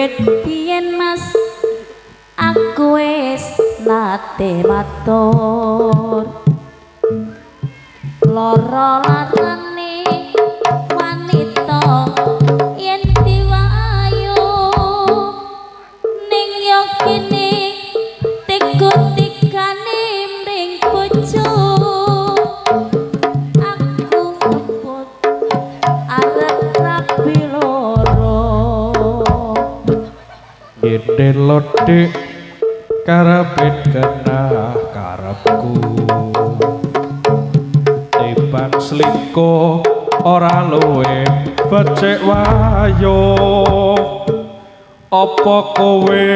Wiwit biyen Mas aku wis nate matur, lara larane wanita yen diwayu, ning yo kene tega-tegane mring bojo. Aku ngebut arep rabi loro. Ngene lho Dik, karepe genah karepku. Timbang selingkuh ora luwe becik wayo. Apa kowe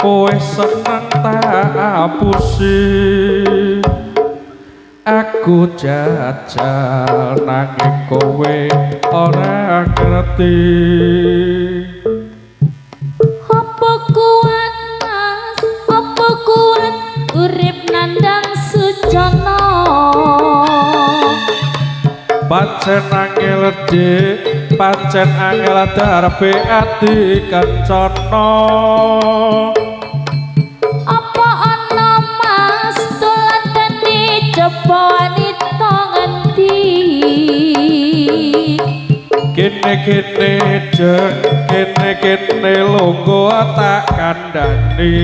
kowe seneng tak apusi? Aku jajal nanging kowe ora ngerti. Apa kuat Mas, apa kuat urip nandang sujana? Pancen angel Dik, pancen angel darbe ati kencana. Apa ana Mas tuladhane coba wanita ngendi? Kene kene jeng, kene kene lungguh tak kandhani.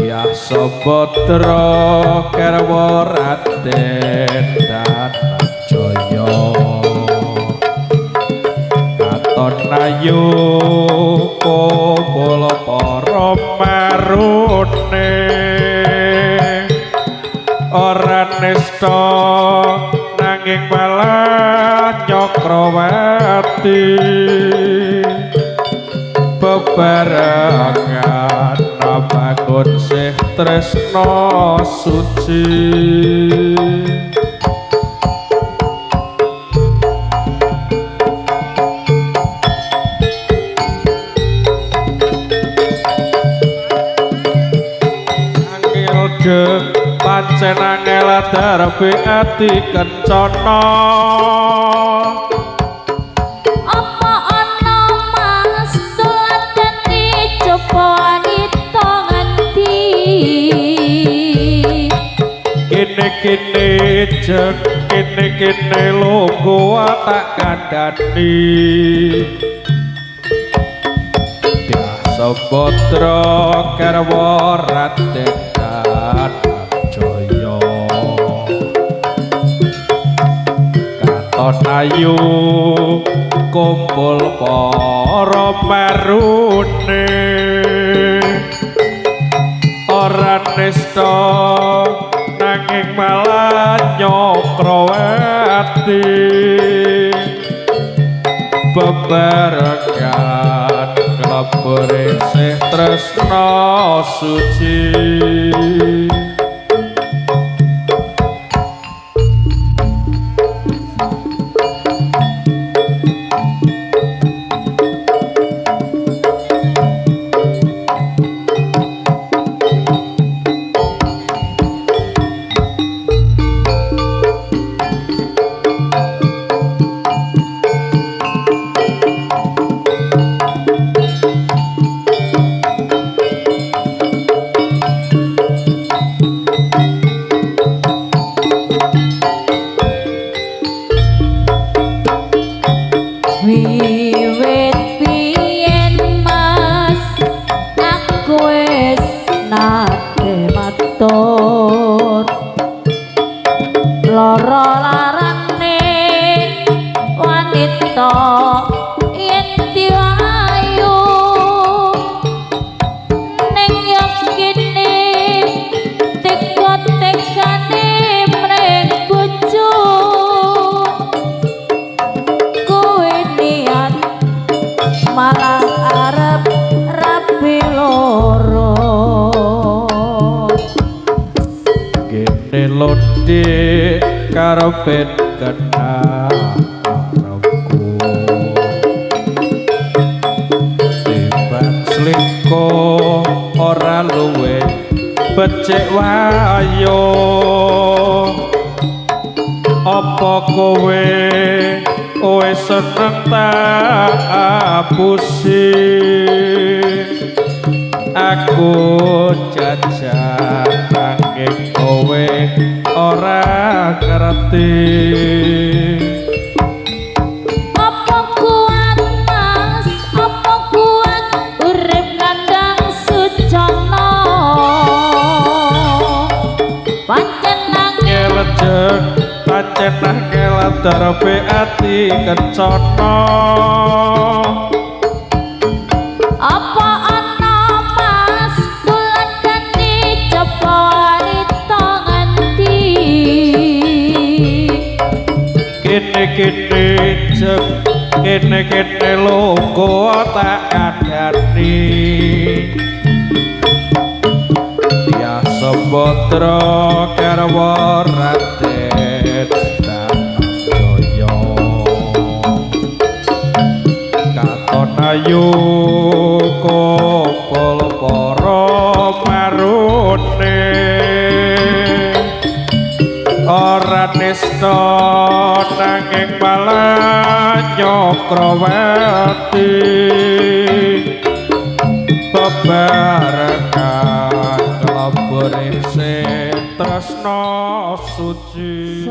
Ya Subadra garwa Raden Dananjaya, katon ayu kumpul para marune. Ora nista nanging malah Nyakrawati, bebarengan bangun sih tresna suci. Angel dek pancen angel darbe ati kencana. Apa ana Mas tuladhane coba wanita ngendi? Kene kene jeng, kene kene lungguh tak kandhani. Dyah Subadra garwa Raden Dananjaya, katon ayu kumpul para marune. Ora nista nanging malah Nyakrawati, bebarengan nglebur isih tresna suci. Wiwit biyen Mas aku wis nate matur, lara larane wanita yen diwayu, ning yo kene teka-tekane mring bojo. Kowe niat malah arep rabi loro. Kene lho Dik, karepe genah karepku. Timbang selingkuh ora luwe becik wayo. Apa kowe Kowe seneng tak apusi. Aku jajah nanging kowe ora ngerti. Apa kuat Mas, apa kuat urip nandang sucana. Pancen nanging lejek, pancen angel darbe ati kencana. Apa ana Mas tuladhane coba wanita nganti. Kene-kene jek, kene-kene longgo tak kandhani. Ya Sembadra garwa Raden Dananjaya, katon ayu kumpul para marune. Ora nista nanging malah nyokrawati. Bebarengan kelebur isih tresna suci.